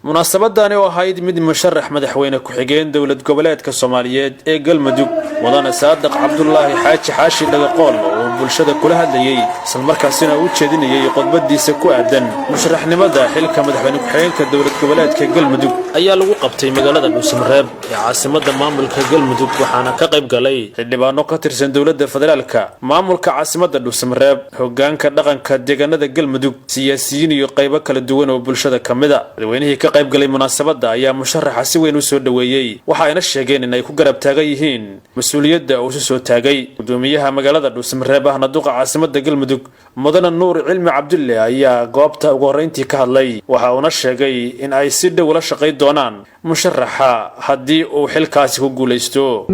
Munaasabadani oo ahayd mid musharax madaxweyne ku-xigeen Dowlad Goboleedka Soomaaliyeed ee Galmudug, Mudane Saadiq Cabdulaahi Xaaji Xaashi Dhagaqool, oo bulshada kula hadlayey islamarkaasina u jeedinayay khudbadiisa ku aadan musharaxnimada xilka madaxweyne ku-xigeenka Dowlad Goboleedka Galmudug, ayaa lagu qabtay magaalada Dhuusamareeb ee caasimada maamulka Galmudug. Waxaana ka qayb galay xildhibaano ka tirsan dowladda federaalka, maamulka caasimada Dhuusamareeb, hogaanka dhaqanka deegaanada Galmudug, siyaasiyiin iyo qaybo kala duwan oo bulshada ka mid a. Madaxweynihii ka qayb galay munaasabadda ayaa musharaxa si weyn u soo dhoweeyey, waxa ayna sheegeen in ay ku garab taagan yihiin mas-uuliyadda uu isu soo taagay. Gudoomiyaha magaalada Dhuusamareeb, ahna duqa caasimada Galmudug, Mudane Nuur Cilmi Cabdulle, ayaa goobta ugu horreyntii ka hadlay. Waxa uuna sheegay in ay si dhow la shaqay doonaan musharaxa haddii uu xilkaasi ku guulaysto.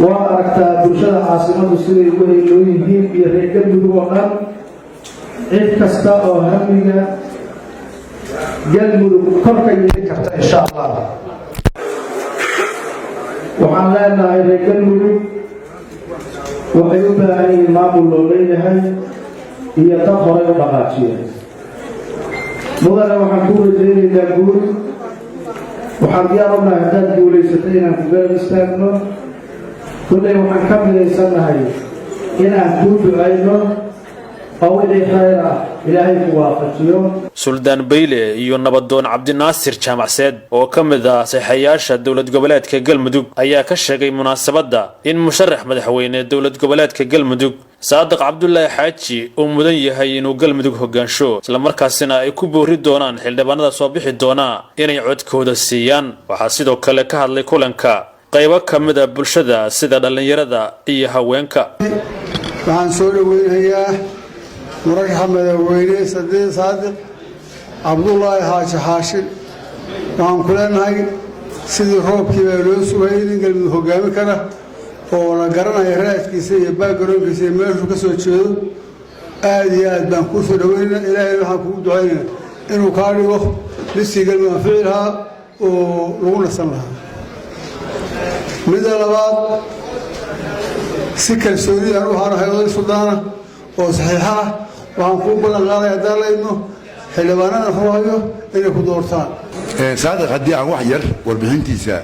Waa aragtaa bulshada caasimadu siday ugu heyloo yihiin iyo reer Galmudug oo dhan, cid kasta oo hamiga Galmudug kor ka yeeli karta, insha Allah. Waxaan leenahay, reer Galmudug waxay u baahan yihiin maamul loo leeyahay iyo dad horay u dhaqaajiya. Mudane, waxaan kuu rajaynaynaa guul. Waxaan diyaar u nahay haddaad guulaysatay inaan ku garab istaagno. Kolley waxaan ka midaysannahay inaan kuu ducayno oo wixii khayr ah Ilaahay ku waafajiyo. Suldaan Bayle iyo nabadoon Cabdinaasir Jaamacseed oo ka mid ah saxeeyaasha Dowlad Goboleedka Galmudug ayaa ka sheegay munaasabadda in musharax madaxweyne Dowlad Goboleedka Galmudug Saadiq Cabdulaahi Xaaji uu mudan yahay inuu Galmudug hogaansho, islamarkaasina ay ku boori doonaan xildhibaanada soo bixi doonaa inay codkooda siiyaan. Waxaa sidoo kale ka hadlay kulanka qaybo ka mid a bulshada, sida dhallinyarada iyo haweenka. Waxaan soo dhoweynayaa murashaxa madaxweyne Saadiq Cabdulaahi Xaaji Xaashin. Waxaan ku leenahay, sidii roobkii baa loo sugayay nin Galmudug hogaami kara oo la garanaya raadkiisa iyo backgroundkiisa iyo meeshuu ka soo jeedo. Aad iyo aad baan kuu soo dhaweynayna. Ilaahay waxaan kugu ducaynayna inuu kaa dhigo midkii Galmudug anfici lahaa oo lagu nasan lahaa. Midda labaad, si kalsoonidaan u hanahay oday suldaana oo saxiixa ah, waxaan kuu ballan qaaday haddaan la idmo xildhibaanada furhayo inay ku doortaan. Saadiq, haddii aan wax yar warbixintiisa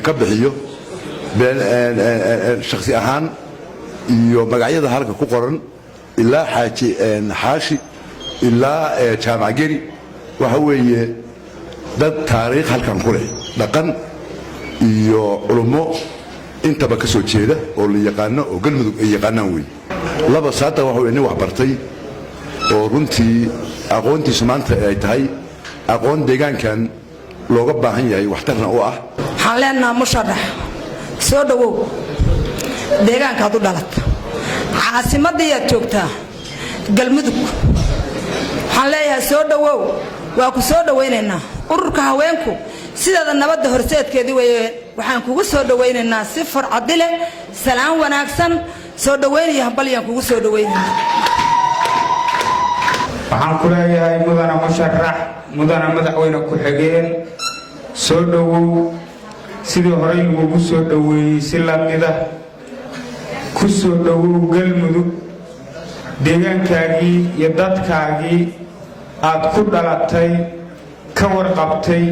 ka bixiyo shakhsi ahaan iyo magacyada halka ku qoran, ilaa Xaaji Xaashi ilaa Jaamac Geri, waxa weeye dad taariikh halkan ku leh, dhaqan iyo culummo intaba ka soo jeeda oo la yaqaano oo Galmudug ay yaqaanaan wey. Laba, Saadiq waxa wey nin wax bartay oo runtii aqoontiisu maanta ay tahay aqoon deegaankan looga baahan yahay, waxtarna u ah. Waxaan leenaha, musharax, soo dhowow. Deegaankaad u dhalata, caasimaddiiyaad joogtaa, Galmudug. Waxaan leeyahay, soo dhowow, waa ku soo dhowaynaynaa. Ururka haweenku sideeda nabadda horseedkeedii weeye. Waxaan kugu soo dhowaynaynaa si farcadi leh, salaan wanaagsan, soo dhowaynaya, hambalyaan kugu soo dhowaynaynaa. Waxaan ku leeyahay, mudana musharax, mudana madaxweyne ku-xigeen, soo dhowow. Sidii horey lagugu soo dhoweeyey si lamida ku soo dhowow Galmudug, deegaankaagii iyo dadkaagii aad ku dhalatay, ka warqabtay,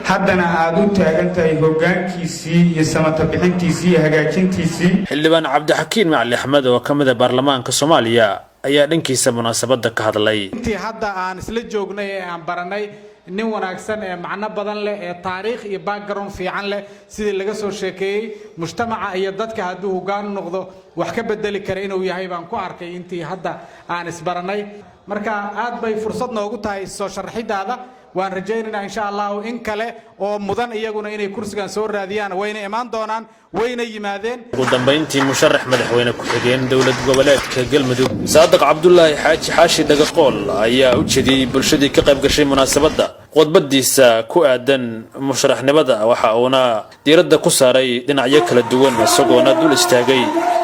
haddana aad u taagan tahay hoggaankiisii iyo samata bixintiisii iyo hagaajintiisii. Xildhibaan Cabdixakiin Macali Axmed oo ka mid a baarlamaanka Soomaaliya ayaa dhankiisa munaasabadda ka hadlay. Intii hadda aan isla joognay ee aan baranay, nin wanaagsan ee macno badan leh ee taariikh iyo background fiican leh, sidii laga soo sheekeeyey, mujtamaca iyo dadka hadduu hoggaan u noqdo wax ka bedeli kara inuu yahay baan ku arkay intii hadda aan isbaranay. Marka aad bay fursad noogu tahay soo sharaxidaada. Waan rajaynaynaa, insha Allahu, in kale oo mudan iyaguna inay kursigan soo raadiyaan wayna imaan doonaan, wayna yimaadeen. Ugu dambayntii, musharax madaxweyne ku-xigeen Dowlad Goboleedka Galmudug Saadiq Cabdulaahi Xaaji Xaashi Dhagaqool ayaa u jeediyey bulshadii ka qayb gashay munaasabadda khudbadiisa ku aadan musharaxnimada. Waxa uuna diiradda ku saaray dhinacyo kala duwan, isagoona dul istaagay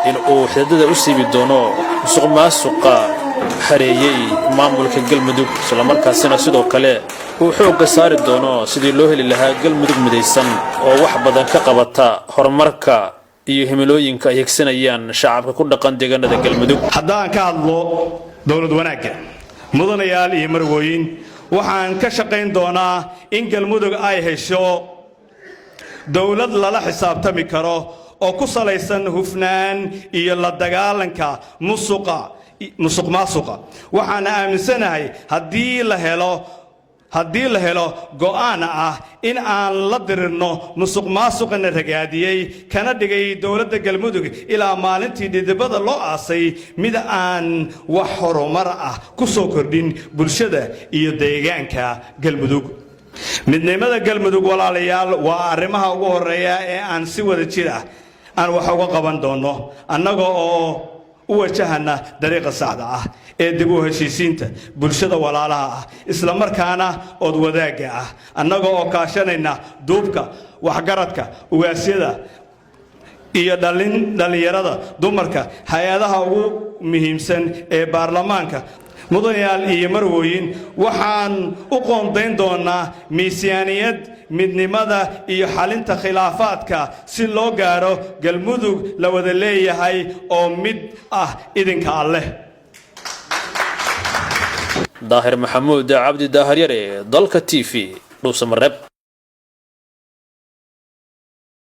in uu xididada u siibi doono musuq maasuqa hareeyey maamulka Galmudug, islamarkaasina sidoo kale uu xoogga saari doono sidii loo heli lahaa Galmudug midaysan oo wax badan ka qabata horumarka iyo himilooyinka ay higsanayaan shacabka ku dhaqan deegaanada Galmudug. Haddaan ka hadlo dowlad wanaagga, mudanayaal iyo marwooyin, Waxaan ka shaqayn doonaa in Galmudug ay hesho dowlad lala xisaabtami karo oo ku salaysan hufnaan iyo la dagaalanka musuqa, musuq maasuqa. Waxaana aaminsanahay haddii la helo go'aan ah in aan la dirirno musuq maasuqana ragaadiyey, kana dhigay dowladda Galmudug ilaa maalintii dhidibada loo aasay mid aan wax horumar ah ku soo kordhin bulshada iyo deegaanka Galmudug. Midnimada Galmudug, walaalayaal, waa arrimaha ugu horreeya ee aan si wada jir ah aan wax uga qaban doonno, annaga oo u wajahana dariiqa saxda ah ee dib u heshiisiinta bulshada walaalaha ah, isla markaana ood wadaagga ah, annaga oo kaashanayna duubka, waxgaradka, ugaasyada iyo dhallinyarada, dumarka, hay-adaha ugu muhiimsan ee baarlamaanka. Mudanayaal iyo marwooyin, waxaan u qoondayn doonaa miisaaniyad midnimada iyo xalinta khilaafaadka si loo gaaro Galmudug la wada leeyahay oo mid ah, idinka Alleh. Daahir Maxamuud Cabdi, Daaharyare, Dalka TV, Dhuusamareeb.